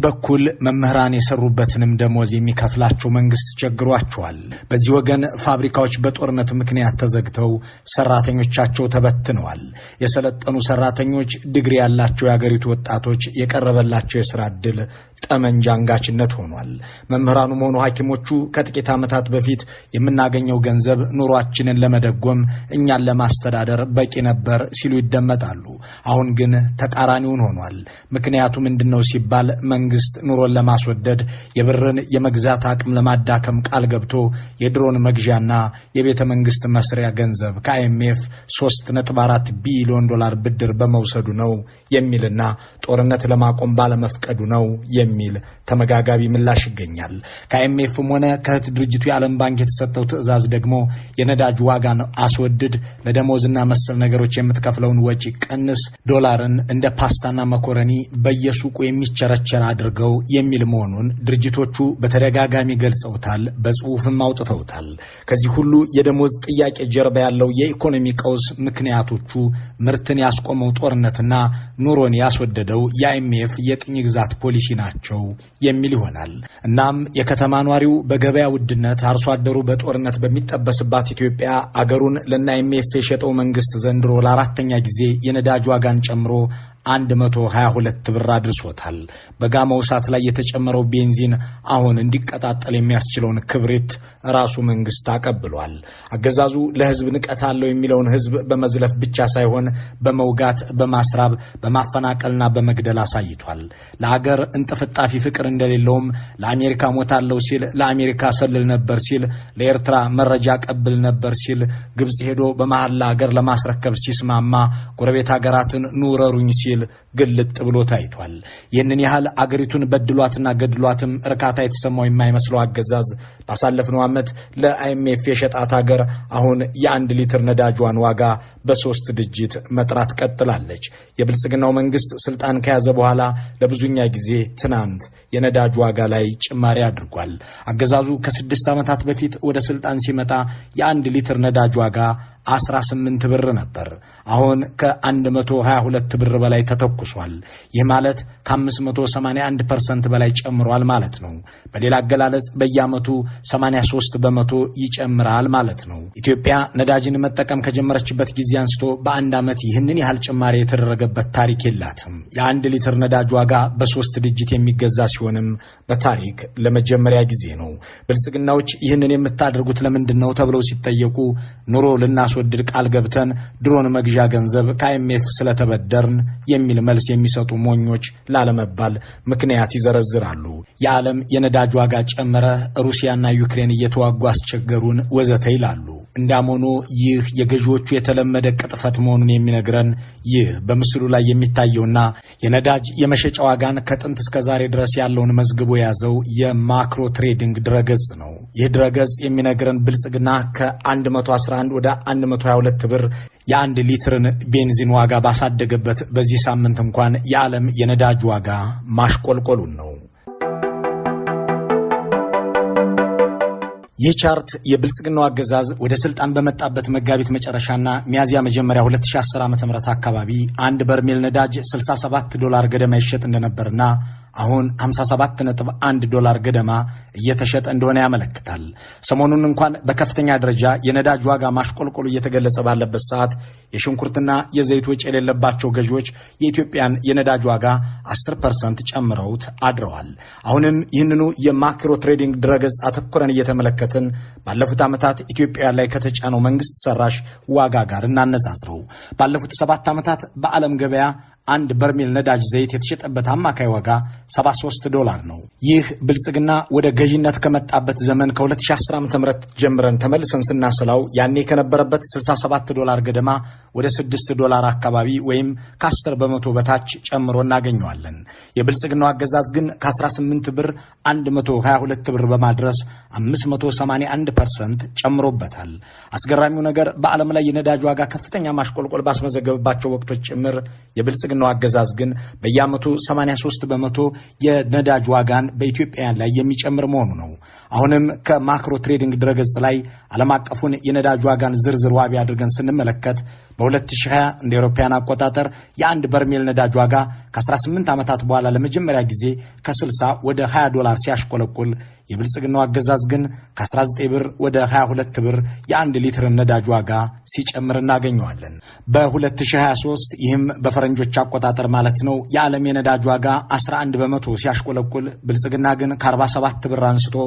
በኩል መምህራን የሰሩበትንም ደሞዝ የሚከፍላቸው መንግስት ቸግሯቸዋል። በዚህ ወገን ፋብሪካዎች በጦርነት ምክንያት ተዘግተው ሰራተኞቻቸው ተበትነዋል። የሰለጠኑ ሰራተኞች፣ ዲግሪ ያላቸው የአገሪቱ ወጣቶች የቀረበላቸው የስራ ዕድል ጠመንጃ አንጋችነት ሆኗል። መምህራኑም ሆኑ ሐኪሞቹ ከጥቂት ዓመታት በፊት የምናገኘው ገንዘብ ኑሯችንን ለመደጎም፣ እኛን ለማስተዳደር በቂ ነበር ሲሉ ይደመጣሉ። አሁን ግን ተቃራኒውን ሆኗል። ምክንያቱ ምንድነው ሲባል መንግስት ኑሮን ለማስወደድ፣ የብርን የመግዛት አቅም ለማዳከም ቃል ገብቶ የድሮን መግዣና የቤተ መንግስት መስሪያ ገንዘብ ከአይኤምኤፍ 3.4 ቢሊዮን ዶላር ብድር በመውሰዱ ነው የሚልና ጦርነት ለማቆም ባለመፍቀዱ ነው የሚል ተመጋጋቢ ምላሽ ይገኛል። ከአይኤምኤፍም ሆነ ከእህት ድርጅቱ የዓለም ባንክ የተሰጠው ትዕዛዝ ደግሞ የነዳጅ ዋጋን አስወድድ፣ ለደሞዝና መሰል ነገሮች የምትከፍለውን ወጪ ቀንስ፣ ዶላርን እንደ ፓስታና መኮረኒ በየሱቁ የሚቸረቸር አድርገው የሚል መሆኑን ድርጅቶቹ በተደጋጋሚ ገልጸውታል፣ በጽሁፍም አውጥተውታል። ከዚህ ሁሉ የደሞዝ ጥያቄ ጀርባ ያለው የኢኮኖሚ ቀውስ ምክንያቶቹ ምርትን ያስቆመው ጦርነትና ኑሮን ያስወደደው የአይኤምኤፍ የቅኝ ግዛት ፖሊሲ ናቸው የሚል ይሆናል። እናም የከተማ ኗሪው በገበያ ውድነት፣ አርሶ አደሩ በጦርነት በሚጠበስባት ኢትዮጵያ አገሩን ለነ አይኤምኤፍ የሸጠው መንግስት ዘንድሮ ለአራተኛ ጊዜ የነዳጅ ዋጋን ጨምሮ 122 ብር አድርሶታል። በጋመው እሳት ላይ የተጨመረው ቤንዚን አሁን እንዲቀጣጠል የሚያስችለውን ክብሪት ራሱ መንግስት አቀብሏል። አገዛዙ ለህዝብ ንቀት አለው የሚለውን ህዝብ በመዝለፍ ብቻ ሳይሆን በመውጋት፣ በማስራብ፣ በማፈናቀልና በመግደል አሳይቷል። ለሀገር እንጥፍጣፊ ፍቅር እንደሌለውም ለአሜሪካ ሞታለሁ ሲል፣ ለአሜሪካ ሰልል ነበር ሲል፣ ለኤርትራ መረጃ ቀብል ነበር ሲል፣ ግብጽ ሄዶ በመሐላ ሀገር ለማስረከብ ሲስማማ ጎረቤት ሀገራትን ኑረሩኝ ሲል ግልጥ ብሎ ታይቷል። ይህንን ያህል አገሪቱን በድሏትና ገድሏትም እርካታ የተሰማው የማይመስለው አገዛዝ ባሳለፍነው ዓመት ለአይኤምኤፍ የሸጣት ሀገር አሁን የአንድ ሊትር ነዳጇን ዋጋ በ3 digit መጥራት ቀጥላለች። የብልጽግናው መንግስት ስልጣን ከያዘ በኋላ ለብዙኛ ጊዜ ትናንት የነዳጅ ዋጋ ላይ ጭማሪ አድርጓል። አገዛዙ ከ6 ዓመታት በፊት ወደ ስልጣን ሲመጣ የአንድ ሊትር ነዳጅ ዋጋ 18 ብር ነበር። አሁን ከ122 ብር በላይ ተተኩሷል። ይህ ማለት ከ581% በላይ ጨምሯል ማለት ነው። በሌላ አገላለጽ በየዓመቱ 83% ይጨምራል ማለት ነው። ኢትዮጵያ ነዳጅን መጠቀም ከጀመረችበት ጊዜ አንስቶ በአንድ ዓመት ይህንን ያህል ጭማሪ የተደረገበት ታሪክ የላትም። የአንድ ሊትር ነዳጅ ዋጋ በ3 digit የሚገዛ ሲሆንም በታሪክ ለመጀመሪያ ጊዜ ነው። ብልጽግናዎች ይህንን የምታደርጉት ለምንድን ነው ተብለው ሲጠየቁ ኑሮ ልናስወድድ ቃል ገብተን ድሮን መግዣ ገንዘብ ከአይኤምኤፍ ስለተበደርን የሚል መልስ የሚሰጡ ሞኞች ላለመባል ምክንያት ይዘረዝራሉ። የዓለም የነዳጅ ዋጋ ጨመረ፣ ሩሲያና ዩክሬን እየተዋጉ አስቸገሩን ወዘተ ይላሉ። እንዳመሆኑ ይህ የገዢዎቹ የተለመደ ቅጥፈት መሆኑን የሚነግረን ይህ በምስሉ ላይ የሚታየውና የነዳጅ የመሸጫ ዋጋን ከጥንት እስከ ዛሬ ድረስ ያለውን መዝግቦ የያዘው የማክሮ ትሬዲንግ ድረገጽ ነው። ይህ ድረገጽ የሚነግረን ብልጽግና ከ111 ወደ 122 ብር የአንድ ሊትርን ቤንዚን ዋጋ ባሳደገበት በዚህ ሳምንት እንኳን የዓለም የነዳጅ ዋጋ ማሽቆልቆሉን ነው። ይህ chart የብልጽግናው አገዛዝ ወደ ስልጣን በመጣበት መጋቢት መጨረሻና ሚያዝያ መጀመሪያ 2010 ዓ.ም አካባቢ አንድ በርሜል ነዳጅ 67 ዶላር ገደማ ይሸጥ እንደነበርና አሁን 57.1 ዶላር ገደማ እየተሸጠ እንደሆነ ያመለክታል። ሰሞኑን እንኳን በከፍተኛ ደረጃ የነዳጅ ዋጋ ማሽቆልቆሉ እየተገለጸ ባለበት ሰዓት የሽንኩርትና የዘይት ወጪ የሌለባቸው ገዢዎች የኢትዮጵያን የነዳጅ ዋጋ 10% ጨምረውት አድረዋል። አሁንም ይህንኑ የማክሮ ትሬዲንግ ድረገጽ አተኩረን እየተመለከትን ባለፉት ዓመታት ኢትዮጵያ ላይ ከተጫነው መንግስት ሰራሽ ዋጋ ጋር እናነጻጽረው። ባለፉት 7 ዓመታት በዓለም ገበያ አንድ በርሜል ነዳጅ ዘይት የተሸጠበት አማካይ ዋጋ 73 ዶላር ነው። ይህ ብልጽግና ወደ ገዢነት ከመጣበት ዘመን ከ2010 ዓ.ም ጀምረን ተመልሰን ስናስላው ያኔ ከነበረበት 67 ዶላር ገደማ ወደ 6 ዶላር አካባቢ ወይም ከ10% በታች ጨምሮ እናገኘዋለን። የብልጽግናው አገዛዝ ግን ከ18 ብር 122 ብር በማድረስ 581% ጨምሮበታል። አስገራሚው ነገር በዓለም ላይ የነዳጅ ዋጋ ከፍተኛ ማሽቆልቆል ባስመዘገበባቸው ወቅቶች ጭምር የብልጽግናው አገዛዝ ግን በየዓመቱ 83% የነዳጅ ዋጋን በኢትዮጵያውያን ላይ የሚጨምር መሆኑ ነው። አሁንም ከማክሮ ትሬዲንግ ድረገጽ ላይ ዓለም አቀፉን የነዳጅ ዋጋን ዝርዝር ዋቢ አድርገን ስንመለከት በ20 በ2020 እንደ አውሮፓውያን አቆጣጠር የአንድ በርሜል ነዳጅ ዋጋ ከ18 ዓመታት በኋላ ለመጀመሪያ ጊዜ ከ60 ወደ 20 ዶላር ሲያሽቆለቁል የብልጽግናው አገዛዝ ግን ከ19 ብር ወደ 22 ብር የአንድ ሊትር ነዳጅ ዋጋ ሲጨምር እናገኘዋለን። በ2023 ይህም በፈረንጆች አቆጣጠር ማለት ነው፣ የዓለም የነዳጅ ዋጋ 11% ሲያሽቆለቁል ብልጽግና ግን ከ47 ብር አንስቶ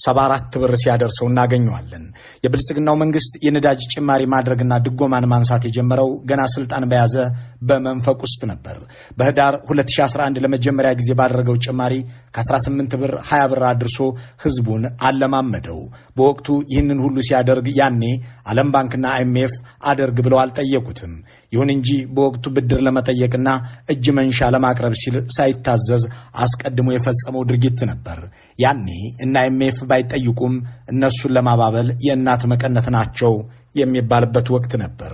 74 ብር ሲያደርሰው እናገኘዋለን። የብልጽግናው መንግስት የነዳጅ ጭማሪ ማድረግና ድጎማን ማንሳት የጀመረው ገና ስልጣን በያዘ በመንፈቅ ውስጥ ነበር። በህዳር 2011 ለመጀመሪያ ጊዜ ባደረገው ጭማሪ ከ18 ብር 20 ብር አድርሶ ህዝቡን አለማመደው። በወቅቱ ይህንን ሁሉ ሲያደርግ ያኔ ዓለም ባንክና አይኤምኤፍ አደርግ ብለው አልጠየቁትም። ይሁን እንጂ በወቅቱ ብድር ለመጠየቅና እጅ መንሻ ለማቅረብ ሲል ሳይታዘዝ አስቀድሞ የፈጸመው ድርጊት ነበር። ያኔ እነ አይኤምኤፍ ባይጠይቁም እነሱን ለማባበል የእናት መቀነት ናቸው የሚባልበት ወቅት ነበር።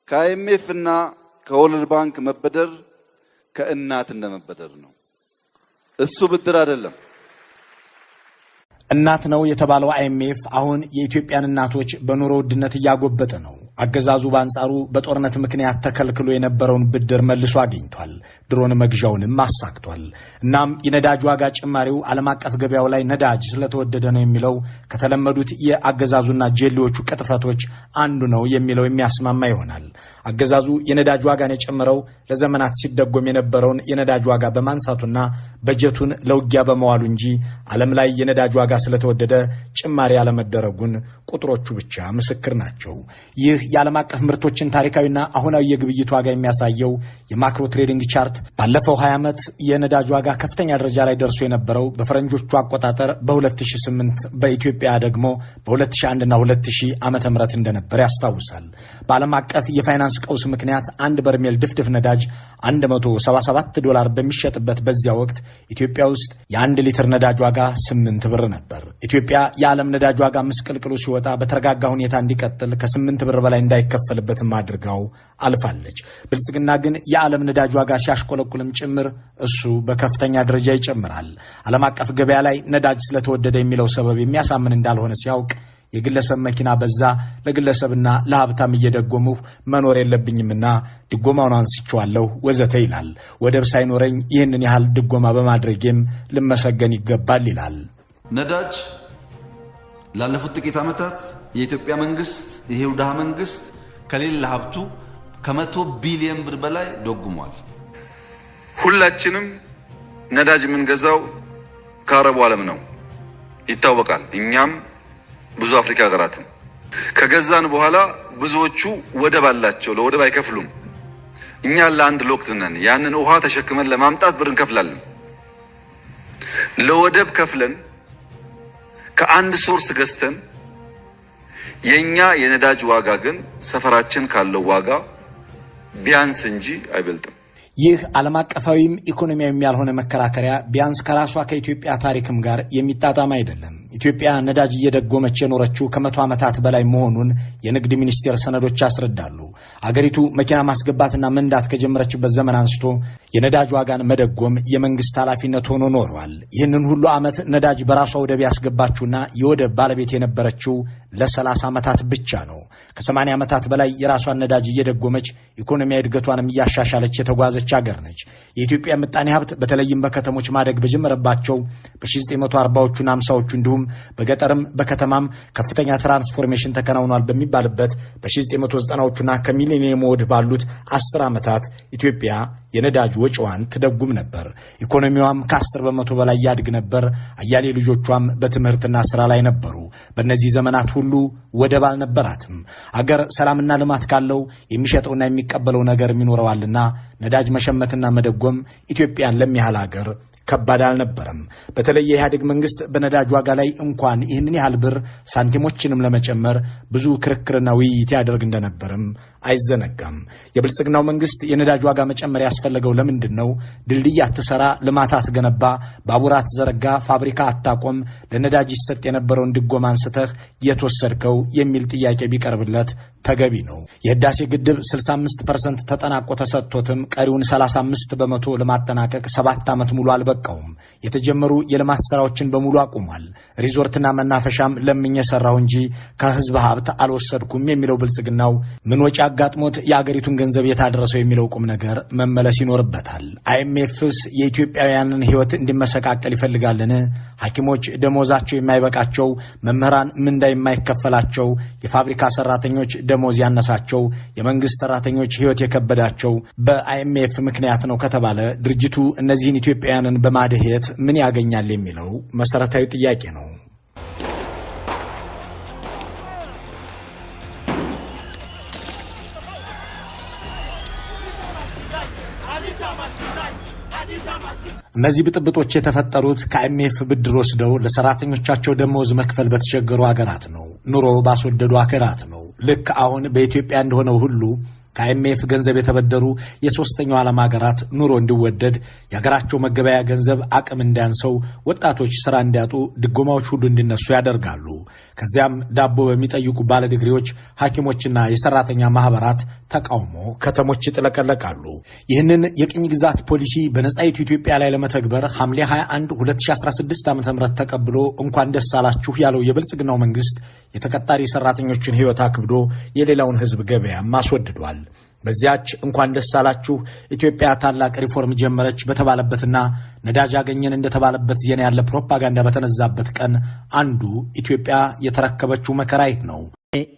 ከአይኤምኤፍ እና ከ World Bank መበደር ከእናት እንደመበደር ነው። እሱ ብድር አይደለም። እናት ነው የተባለው አይኤምኤፍ አሁን የኢትዮጵያን እናቶች በኑሮ ውድነት እያጎበጠ ነው። አገዛዙ በአንጻሩ በጦርነት ምክንያት ተከልክሎ የነበረውን ብድር መልሶ አግኝቷል። ድሮን መግዣውንም አሳክቷል። እናም የነዳጅ ዋጋ ጭማሪው ዓለም አቀፍ ገበያው ላይ ነዳጅ ስለተወደደ ነው የሚለው ከተለመዱት የአገዛዙና ጀሌዎቹ ቅጥፈቶች አንዱ ነው የሚለው የሚያስማማ ይሆናል። አገዛዙ የነዳጅ ዋጋን የጨመረው ለዘመናት ሲደጎም የነበረውን የነዳጅ ዋጋ በማንሳቱና በጀቱን ለውጊያ በመዋሉ እንጂ ዓለም ላይ የነዳጅ ዋጋ ስለተወደደ ጭማሪ ያለመደረጉን ቁጥሮቹ ብቻ ምስክር ናቸው። ይህ የዓለም አቀፍ ምርቶችን ታሪካዊና አሁናዊ የግብይት ዋጋ የሚያሳየው የ macro trading chart ባለፈው 20 ዓመት የነዳጅ ዋጋ ከፍተኛ ደረጃ ላይ ደርሶ የነበረው በፈረንጆቹ አቆጣጠር በ2008፣ በኢትዮጵያ ደግሞ በ2001 እና 2000 ዓመተ ምህረት እንደነበር ያስታውሳል። በዓለም አቀፍ የፋይናንስ ቀውስ ምክንያት አንድ በርሜል ድፍድፍ ነዳጅ 177 ዶላር በሚሸጥበት በዚያ ወቅት ኢትዮጵያ ውስጥ የአንድ ሊትር ነዳጅ ዋጋ 8 ብር ነበር። ኢትዮጵያ የዓለም ነዳጅ ዋጋ ምስቅልቅሉ ሲወጣ በተረጋጋ ሁኔታ እንዲቀጥል ከ8 ብር በላይ እንዳይከፈልበትም አድርጋው አልፋለች። ብልጽግና ግን የዓለም ነዳጅ ዋጋ ሲያሽቆለቁልም ጭምር እሱ በከፍተኛ ደረጃ ይጨምራል። ዓለም አቀፍ ገበያ ላይ ነዳጅ ስለተወደደ የሚለው ሰበብ የሚያሳምን እንዳልሆነ ሲያውቅ የግለሰብ መኪና በዛ፣ ለግለሰብና ለሀብታም እየደጎምሁ መኖር የለብኝምና ድጎማውን አንስቼዋለሁ ወዘተ ይላል። ወደብ ሳይኖረኝ ይህንን ያህል ድጎማ በማድረጌም ልመሰገን ይገባል ይላል። ነዳጅ ላለፉት ጥቂት ዓመታት የኢትዮጵያ መንግስት፣ ይሄው ድሃ መንግስት፣ ከሌለ ሀብቱ ከ100 ቢሊዮን ብር በላይ ደጉሟል። ሁላችንም ነዳጅ የምንገዛው ከአረቡ ዓለም ነው፣ ይታወቃል። እኛም ብዙ አፍሪካ ሀገራትም ከገዛን በኋላ ብዙዎቹ ወደብ አላቸው፣ ለወደብ አይከፍሉም። እኛ landlocked ነን። ያንን ውሃ ተሸክመን ለማምጣት ብር እንከፍላለን። ለወደብ ከፍለን ከአንድ source ገዝተን የኛ የነዳጅ ዋጋ ግን ሰፈራችን ካለው ዋጋ ቢያንስ እንጂ አይበልጥም። ይህ ዓለም አቀፋዊም ኢኮኖሚያዊም ያልሆነ መከራከሪያ ቢያንስ ከራሷ ከኢትዮጵያ ታሪክም ጋር የሚጣጣም አይደለም። ኢትዮጵያ ነዳጅ እየደጎመች የኖረችው ከ100 ዓመታት በላይ መሆኑን የንግድ ሚኒስቴር ሰነዶች ያስረዳሉ። አገሪቱ መኪና ማስገባትና መንዳት ከጀመረችበት ዘመን አንስቶ የነዳጅ ዋጋን መደጎም የመንግስት ኃላፊነት ሆኖ ኖሯል። ይህንን ሁሉ ዓመት ነዳጅ በራሷ ወደብ ያስገባችውና የወደብ ባለቤት የነበረችው ለ30 ዓመታት ብቻ ነው። ከ80 ዓመታት በላይ የራሷን ነዳጅ እየደጎመች ኢኮኖሚያዊ እድገቷንም እያሻሻለች የተጓዘች አገር ነች። የኢትዮጵያ ምጣኔ ሀብት በተለይም በከተሞች ማደግ በጀመረባቸው በ1940ዎቹና 50ዎቹ እንዲሁም በገጠርም በከተማም ከፍተኛ ትራንስፎርሜሽን ተከናውኗል በሚባልበት በ1990ዎቹና ከሚሊኒየም ወዲህ ባሉት 10 ዓመታት ኢትዮጵያ የነዳጅ ወጪዋን ትደጉም ነበር። ኢኮኖሚዋም ከ10% በላይ ያድግ ነበር። አያሌ ልጆቿም በትምህርትና ስራ ላይ ነበሩ። በእነዚህ ዘመናት ሁሉ ወደብ አልነበራትም። አገር ሰላምና ልማት ካለው የሚሸጠውና የሚቀበለው ነገር ይኖረዋልና ነዳጅ መሸመትና መደጎም ኢትዮጵያን ለሚያህል አገር ከባድ አልነበረም። በተለይ የኢህአዴግ መንግስት በነዳጅ ዋጋ ላይ እንኳን ይህንን ያህል ብር ሳንቲሞችንም ለመጨመር ብዙ ክርክርና ውይይት ያደርግ እንደነበርም አይዘነጋም። የብልጽግናው መንግስት የነዳጅ ዋጋ መጨመር ያስፈለገው ለምንድን ነው? ድልድይ አትሰራ፣ ልማት አትገነባ፣ ባቡር አትዘረጋ፣ ፋብሪካ አታቆም፣ ለነዳጅ ይሰጥ የነበረውን ድጎማ አንስተህ የት ወሰድከው የሚል ጥያቄ ቢቀርብለት ተገቢ ነው። የህዳሴ ግድብ 65% ተጠናቆ ተሰጥቶትም ቀሪውን 35% ለማጠናቀቅ 7 ዓመት ሙሉ አልበቃውም። የተጀመሩ የልማት ስራዎችን በሙሉ አቁሟል። ሪዞርትና መናፈሻም ለምኜ ሰራው እንጂ ከህዝብ ሀብት አልወሰድኩም የሚለው ብልጽግናው ምን ወጪ አጋጥሞት የአገሪቱን ገንዘብ የታደረሰው የሚለው ቁም ነገር መመለስ ይኖርበታል። አይኤምኤፍስ የኢትዮጵያውያንን ህይወት እንዲመሰቃቀል ይፈልጋልን? ሐኪሞች ደሞዛቸው የማይበቃቸው፣ መምህራን ምንዳ የማይከፈላቸው፣ የፋብሪካ ሰራተኞች ደሞዝ ያነሳቸው፣ የመንግስት ሰራተኞች ህይወት የከበዳቸው በአይኤምኤፍ ምክንያት ነው ከተባለ ድርጅቱ እነዚህን ኢትዮጵያውያንን በማደህየት ምን ያገኛል የሚለው መሰረታዊ ጥያቄ ነው። እነዚህ ብጥብጦች የተፈጠሩት ከአይኤምኤፍ ብድር ወስደው ለሰራተኞቻቸው ደሞዝ መክፈል በተቸገሩ ሀገራት ነው። ኑሮ ባስወደዱ ሀገራት ነው። ልክ አሁን በኢትዮጵያ እንደሆነው ሁሉ ከአይኤምኤፍ ገንዘብ የተበደሩ የሶስተኛው ዓለም ሀገራት ኑሮ እንዲወደድ፣ የሀገራቸው መገበያያ ገንዘብ አቅም እንዲያንሰው፣ ወጣቶች ስራ እንዲያጡ፣ ድጎማዎች ሁሉ እንዲነሱ ያደርጋሉ። ከዚያም ዳቦ በሚጠይቁ ባለዲግሪዎች፣ ሐኪሞችና የሰራተኛ ማህበራት ተቃውሞ ከተሞች ይጥለቀለቃሉ። ይህንን የቅኝ ግዛት ፖሊሲ በነጻይቱ ኢትዮጵያ ላይ ለመተግበር ሐምሌ 21 2016 ዓ.ም ተቀብሎ እንኳን ደስ አላችሁ ያለው የብልጽግናው መንግስት የተቀጣሪ ሰራተኞችን ህይወት አክብዶ የሌላውን ህዝብ ገበያም አስወድዷል። በዚያች እንኳን ደስ አላችሁ ኢትዮጵያ ታላቅ ሪፎርም ጀመረች በተባለበትና ነዳጅ አገኘን እንደተባለበት ዜና ያለ ፕሮፓጋንዳ በተነዛበት ቀን አንዱ ኢትዮጵያ የተረከበችው መከራ ይህ ነው።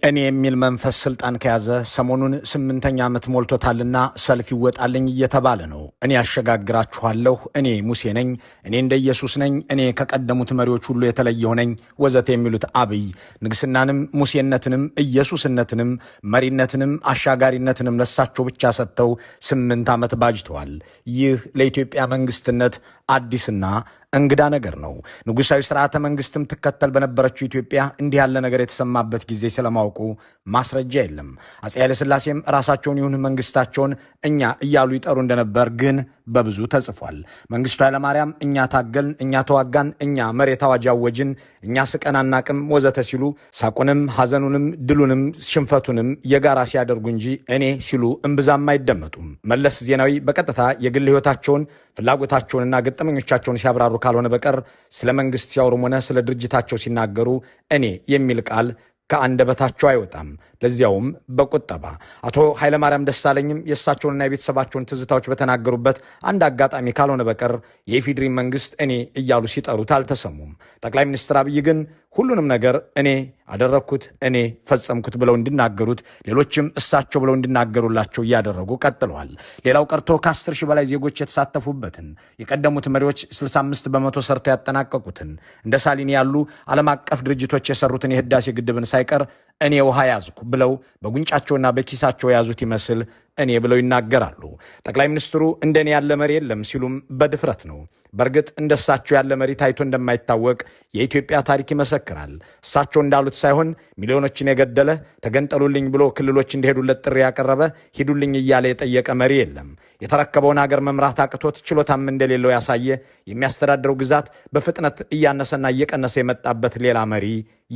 እኔ የሚል መንፈስ ስልጣን ከያዘ ሰሞኑን 8ኛ ዓመት ሞልቶታልና ሰልፍ ይወጣልኝ እየተባለ ነው። እኔ አሸጋግራችኋለሁ፣ እኔ ሙሴ ነኝ፣ እኔ እንደ ኢየሱስ ነኝ፣ እኔ ከቀደሙት መሪዎች ሁሉ የተለየሁ ነኝ ወዘተ የሚሉት አብይ ንግስናንም ሙሴነትንም ኢየሱስነትንም መሪነትንም አሻጋሪነትንም ለሳቸው ብቻ ሰጥተው 8 ዓመት ባጅተዋል። ይህ ለኢትዮጵያ መንግስትነት አዲስና እንግዳ ነገር ነው። ንጉሳዊ ስርዓተ መንግስትም ትከተል በነበረችው ኢትዮጵያ እንዲህ ያለ ነገር የተሰማበት ጊዜ ስለማወቁ ማስረጃ የለም። አፄ ኃይለሥላሴም ራሳቸውን ይሁን መንግስታቸውን እኛ እያሉ ይጠሩ እንደነበር ግን በብዙ ተጽፏል። መንግስቱ ኃይለማርያም እኛ ታገልን፣ እኛ ተዋጋን፣ እኛ መሬት አዋጅ አወጅን፣ እኛ ስቀን አናቅም ወዘተ ሲሉ ሳቁንም ሐዘኑንም ድሉንም ሽንፈቱንም የጋራ ሲያደርጉ እንጂ እኔ ሲሉ እምብዛም አይደመጡም። መለስ ዜናዊ በቀጥታ የግል ህይወታቸውን ፍላጎታቸውንና ገጠመኞቻቸውን ሲያብራሩ ካልሆነ በቀር ስለ መንግስት ሲያወሩም ሆነ ስለ ድርጅታቸው ሲናገሩ እኔ የሚል ቃል ከአንደበታቸው አይወጣም። ለዚያውም በቁጠባ። አቶ ኃይለማርያም ደሳለኝም የእሳቸውንና የቤተሰባቸውን ትዝታዎች በተናገሩበት አንድ አጋጣሚ ካልሆነ በቀር የኢፌዴሪ መንግስት እኔ እያሉ ሲጠሩት አልተሰሙም። ጠቅላይ ሚኒስትር አብይ ግን ሁሉንም ነገር እኔ አደረግኩት፣ እኔ ፈጸምኩት ብለው እንዲናገሩት ሌሎችም እሳቸው ብለው እንዲናገሩላቸው እያደረጉ ቀጥለዋል። ሌላው ቀርቶ ከ10 ሺህ በላይ ዜጎች የተሳተፉበትን የቀደሙት መሪዎች 65% ሰርተው ያጠናቀቁትን እንደ ሳሊኒ ያሉ ዓለም አቀፍ ድርጅቶች የሰሩትን የህዳሴ ግድብን ሳይቀር እኔ ውሃ ያዝኩ ብለው በጉንጫቸውና በኪሳቸው የያዙት ይመስል እኔ ብለው ይናገራሉ። ጠቅላይ ሚኒስትሩ እንደኔ ያለ መሪ የለም ሲሉም በድፍረት ነው። በእርግጥ እንደሳቸው ያለ መሪ ታይቶ እንደማይታወቅ የኢትዮጵያ ታሪክ ይመሰክራል። እሳቸው እንዳሉት ሳይሆን ሚሊዮኖችን የገደለ፣ ተገንጠሉልኝ ብሎ ክልሎች እንዲሄዱለት ጥሪ ያቀረበ፣ ሂዱልኝ እያለ የጠየቀ መሪ የለም። የተረከበውን ሀገር መምራት አቅቶት ችሎታም እንደሌለው ያሳየ፣ የሚያስተዳድረው ግዛት በፍጥነት እያነሰና እየቀነሰ የመጣበት ሌላ መሪ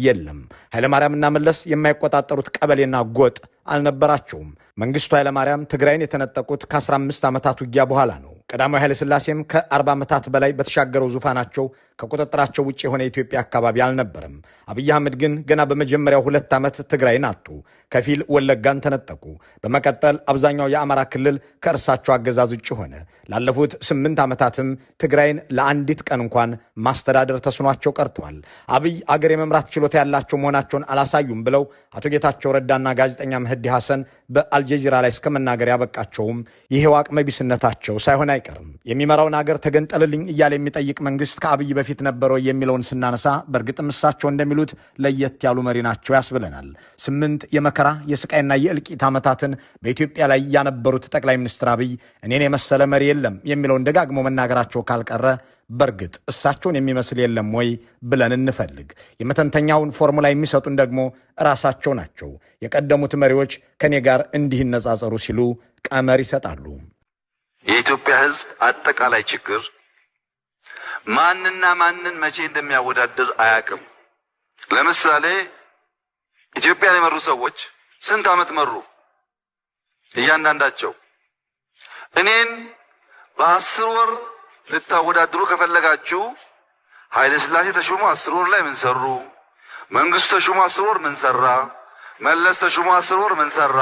የለም። ኃይለማርያምና መለስ የማይቆጣጠሩት ቀበሌና ጎጥ አልነበራቸውም። መንግስቱ ኃይለማርያም ትግራይን የተነጠቁት ከ15 ዓመታት ውጊያ በኋላ ነው። ቀዳማዊ ኃይለሥላሴም ከ40 ዓመታት በላይ በተሻገረው ዙፋናቸው ከቁጥጥራቸው ውጭ የሆነ የኢትዮጵያ አካባቢ አልነበረም። አብይ አህመድ ግን ገና በመጀመሪያው 2 ዓመት ትግራይን አጡ። ከፊል ወለጋን ተነጠቁ። በመቀጠል አብዛኛው የአማራ ክልል ከእርሳቸው አገዛዝ ውጭ ሆነ። ላለፉት 8 ዓመታትም ትግራይን ለአንዲት ቀን እንኳን ማስተዳደር ተስኗቸው ቀርተዋል። አብይ አገር የመምራት ችሎታ ያላቸው መሆናቸውን አላሳዩም ብለው አቶ ጌታቸው ረዳና ጋዜጠኛ መህዲ ሐሰን በአልጀዚራ ላይ እስከመናገር ያበቃቸውም ይሄው አቅመ ቢስነታቸው ሳይሆን አይቀርም። የሚመራውን አገር ተገንጠልልኝ እያለ የሚጠይቅ መንግስት ከአብይ በፊት ነበረው የሚለውን ስናነሳ በእርግጥም እሳቸው እንደሚሉት ለየት ያሉ መሪ ናቸው ያስብለናል። 8 የመከራ የስቃይና የእልቂት ዓመታትን በኢትዮጵያ ላይ ያነበሩት ጠቅላይ ሚኒስትር አብይ እኔን የመሰለ መሪ የለም የሚለውን ደጋግሞ መናገራቸው ካልቀረ በእርግጥ እሳቸውን የሚመስል የለም ወይ ብለን እንፈልግ። የመተንተኛውን ፎርሙላ የሚሰጡን ደግሞ ራሳቸው ናቸው። የቀደሙት መሪዎች ከኔ ጋር እንዲህ ይነጻጸሩ ሲሉ ቀመር ይሰጣሉ። የኢትዮጵያ ሕዝብ አጠቃላይ ችግር ማንና ማንን መቼ እንደሚያወዳድር አያውቅም። ለምሳሌ ኢትዮጵያን የመሩ ሰዎች ስንት ዓመት መሩ እያንዳንዳቸው? እኔን በ10 ወር ልታወዳድሩ ከፈለጋችሁ ኃይለ ሥላሴ ተሾሞ 10 ወር ላይ ምን ሰሩ? መንግስቱ ተሾሞ 10 ወር ምን ሰራ? መለስ ተሾሞ 10 ወር ምን ሰራ?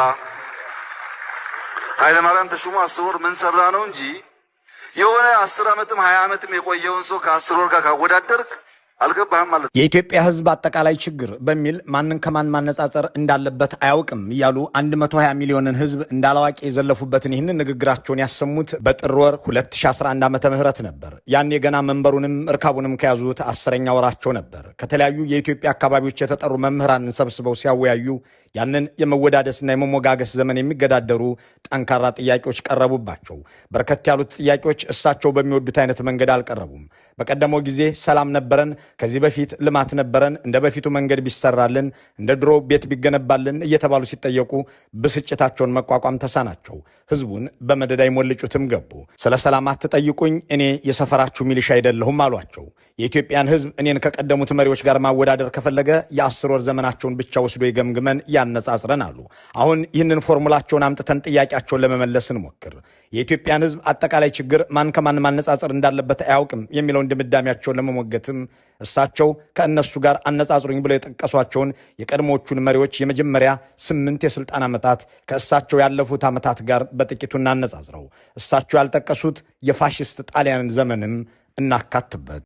ኃይለ ማርያም ተሾሞ 10 ወር ምን ሰራ ነው እንጂ የሆነ 10 ዓመትም 20 ዓመትም የቆየውን ሰው ከ10 ወር ጋር ካወዳደርክ አልገባህም ማለት ነው። የኢትዮጵያ ሕዝብ አጠቃላይ ችግር በሚል ማንን ከማን ማነጻጸር እንዳለበት አያውቅም እያሉ 120 ሚሊዮንን ሕዝብ እንዳላዋቂ የዘለፉበትን ይህንን ንግግራቸውን ያሰሙት በጥር ወር 2011 ዓ ም ነበር። ያኔ ገና መንበሩንም እርካቡንም ከያዙት 10ኛ ወራቸው ነበር። ከተለያዩ የኢትዮጵያ አካባቢዎች የተጠሩ መምህራንን ሰብስበው ሲያወያዩ ያንን የመወዳደስና የመሞጋገስ ዘመን የሚገዳደሩ ጠንካራ ጥያቄዎች ቀረቡባቸው። በርከት ያሉት ጥያቄዎች እሳቸው በሚወዱት አይነት መንገድ አልቀረቡም። በቀደመው ጊዜ ሰላም ነበረን፣ ከዚህ በፊት ልማት ነበረን፣ እንደ በፊቱ መንገድ ቢሰራልን፣ እንደ ድሮ ቤት ቢገነባልን እየተባሉ ሲጠየቁ ብስጭታቸውን መቋቋም ተሳናቸው። ህዝቡን በመደዳ ይሞልጩትም ገቡ። ስለ ሰላም አትጠይቁኝ፣ እኔ የሰፈራችሁ ሚሊሻ አይደለሁም አሏቸው። የኢትዮጵያን ህዝብ እኔን ከቀደሙት መሪዎች ጋር ማወዳደር ከፈለገ የ10 ወር ዘመናቸውን ብቻ ወስዶ ይገምግመን፣ ያነጻጽረን አሉ። አሁን ይህንን ፎርሙላቸውን አምጥተን ጥያቄያቸውን ለመመለስ እንሞክር። የኢትዮጵያን ህዝብ አጠቃላይ ችግር ማን ከማን ማነጻጸር እንዳለበት አያውቅም የሚለውን ድምዳሜያቸውን ለመሞገትም እሳቸው ከእነሱ ጋር አነጻጽሩኝ ብለው የጠቀሷቸውን የቀድሞዎቹን መሪዎች የመጀመሪያ 8 የስልጣን ዓመታት ከእሳቸው ያለፉት ዓመታት ጋር በጥቂቱ እናነጻጽረው። እሳቸው ያልጠቀሱት የፋሽስት ጣሊያንን ዘመንም እናካትበት።